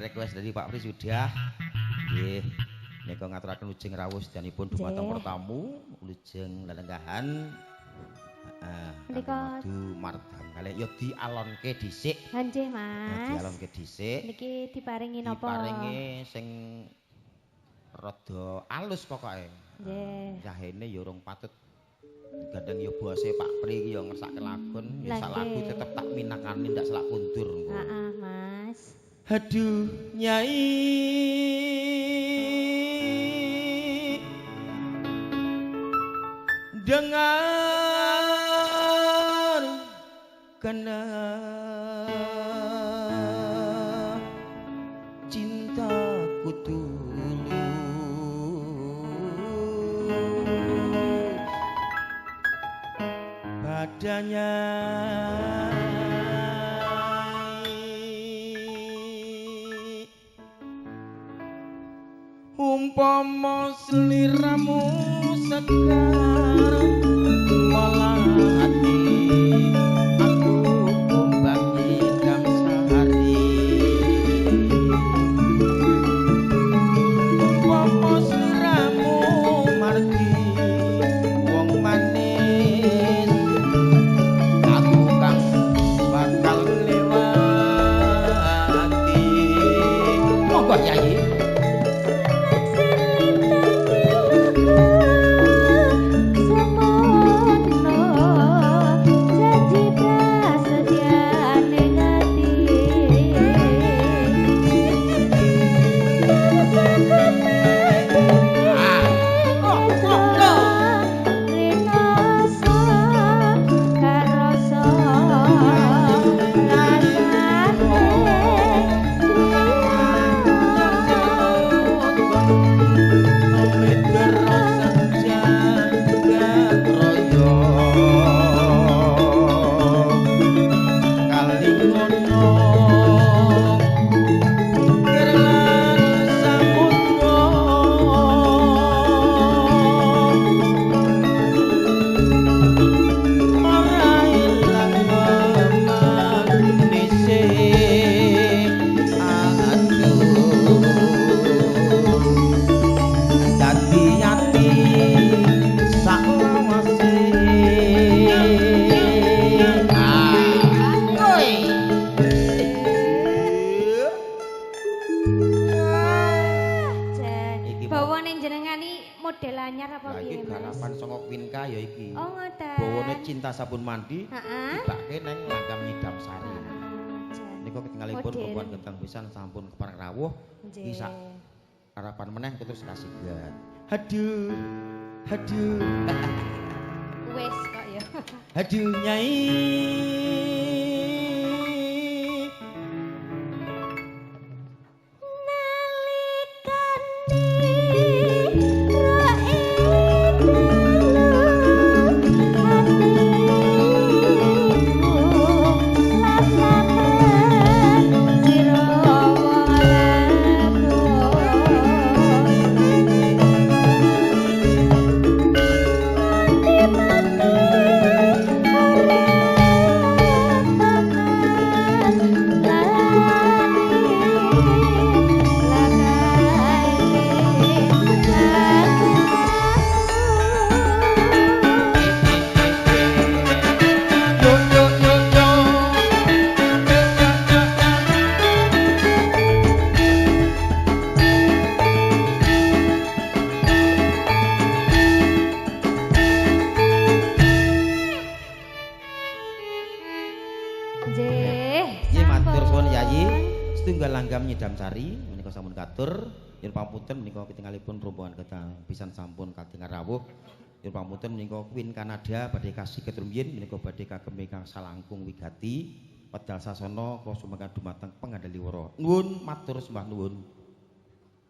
Request dari Pak Pri sudah. Nggih. Nika ngaturaken wilujeng rawuh sedanipun dumateng pertamu, wilujeng lelenggahan. Heeh. Menika madu mardam kalih ya dialonke dhisik. Nggih, Mas. Dialonke dhisik. Niki diparingi napa? Diparingi sing rada alus pokoke. Nggih. Yahene ya urung patut. Gandeng ya bose Pak Pri iki ya ngersake lagun, ya sak lagu tetep tak minangkani ndak selak kundur engko. Heeh, Mas. Aduh, Nyai. Dengar kena cintaku tulus padanya. Umpama sliramu sekar melati aku kumbang idam sehari. Umpama sliramu margi wong manis aku kang bakal lewati. Monggo Yai. Cinta sabun mandi dibake neng langgam nyidam sari. Niku ketinggalipun perempuan genteng pisan sampun kepareng rawuh. Iki sak harapan meneh terus kasihan. Aduh, aduh. Wes kok ya. Aduh Nyai. Pisan sampun katingal rawuh. Nyuwun pamunten menika Queen Kanada badhe kasih ketrumiyin menika badhe kagem ingkang salangkung wigati wedal sasana kula sumangga dumateng pangandali wara. Nuwun matur sembah nuwun.